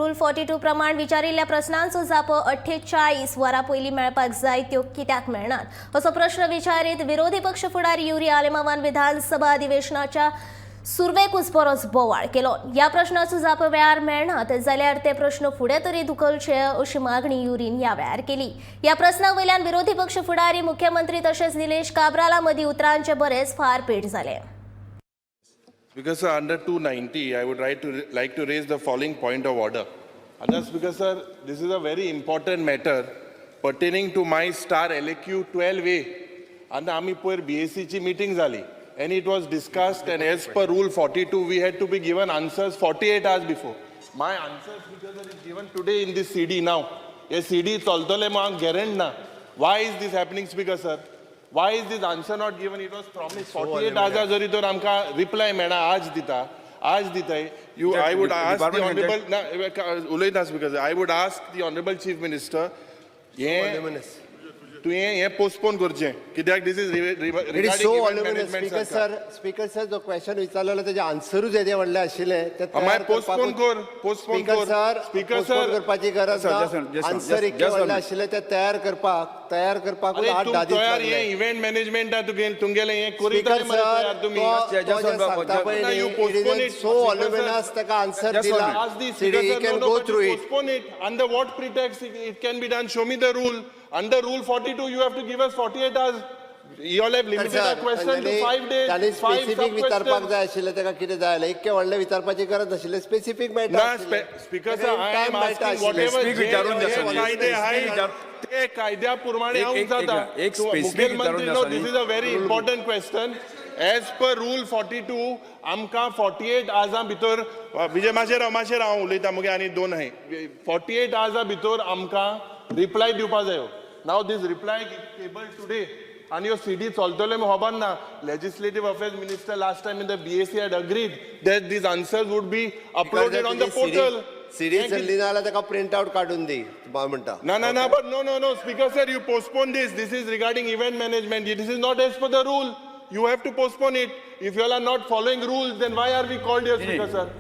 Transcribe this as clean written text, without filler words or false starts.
Rule 42 प्रमाण विचारिल्ल्या प्रस्नांचो जापो 48 वरां पयलीं मेळपाक जाय, त्यो कित्याक मेळनात असो प्रश्न विचारीत विरोधी पक्ष फुडारी युरी आलेमावान विधानसभा अधिवेशनाच्या सुरवेकूच बरोच बोवाळ केलो. ह्या प्रश्नाचो जाप वेळार मेळनात जाल्यार ते प्रश्न फुडें तरी धुकलचे अशी मागणी युरीन ह्या वेळार केली. ह्या प्रश्ना वयल्यान विरोधी पक्ष फुडारी, मुख्यमंत्री तशेंच निलेश काब्राला मदीं उतरांचे बरेच फारपेट जाले. Speaker sir, under 290, I would like to raise the following point of order. Under Speaker sir, this is a very important matter pertaining to my star LAQ 12A. And आमी पयर BAC ची meeting जाली and it was discussed, and as per rule 42, we had to be given answers 48 hours before. My answer, Speaker sir, is given today in this CD now. Hey CD चलतले म्हाका guarantee ना. Why is this happening, Speaker sir? Why is this answer not given? It was promised. 48 hours जरी तर आमकां reply मेळना, आज दिता, आज दिताय. You I would ask the Department can honourable, ना उलयता Speaker, I would ask the honourable Chief Minister, हें तुवें हें पोस्टपोन करचें कित्याक this is It is so voluminous, Speaker sir. Speaker sir, जो क्वेश्चन विचारलेलो तेजे आन्सरूच येदे व्हडले आशिल्ले ते मागीर पोस्टपोन कर, पोस्टपोन स्पीकर कर. सर, स्पीकर पोस्टपोन सर, करपाची गरज Sir, ना. Just one, just one, answer just- इतके just one व्हडले minute. आशिल्ले ते तयार करपाक, तयार करपाक अरे 8 तूं 10 दीस तयार लागले. हें इव्हेंट मॅनेजमेंटा तुगे तुमगेलें हें स्पीकर करीत मरे सर, तयार तुमी. तो Just तो one जे minute. सांगता पळय ना, न्ही, you it postpone is it. So Speaker sir. Voluminous, ताका answer Just one दिला. minute. Ask the CD Speaker sir, can no, no, go but through you it. Postpone it. Under what pretext it can be done? Show me the rule. Under rule 42, you have to give us 48 hours. You all have limited our question to 5 days, तांणी five specific विचारपाक sub-questions. जाय आशिल्लें ताका कितें जाय जाल्यार इतकें व्हडलें विचारपाची गरज नाशिल्लें, स्पेसिफीक मेळटा ना, आशिल्लें. Speaker ताका sir, I time am मेळटा asking आशिल्लें. whatever Specific जे विचारून जे जाता न्ही. कायदे Specific आहेत ते कायद्या प्रमाणे एक- हांव एक- जाता. एक तूं specific मुखेलमंत्री, विचारून no, जाता this न्ही. Is a very important question. As per rule 42, आमकां 48 आवर्सां भितर, विजय मातशें राव, मातशें राव, हांव उलयता मुगे आनी दोन आहाय. 48 आवर्सां भितर आमकां रिप्लाय दिवपा जायो. Now this reply table today आनी ह्यो सीडी चलतल्यो म्हूण खबर ना. Legislative Affairs Minister last time in the BAC had agreed that these answers would be uploaded on the portal. CD चल्ली ना जाल्यार ताका प्रिंट आउट काडून दी हांव म्हणटा. No, no, no, but no, no, no. Speaker sir, you postpone this. This is regarding event management. This is not as per the rule. You have to postpone it. If you all are not following rules, then why are we called here, Speaker sir?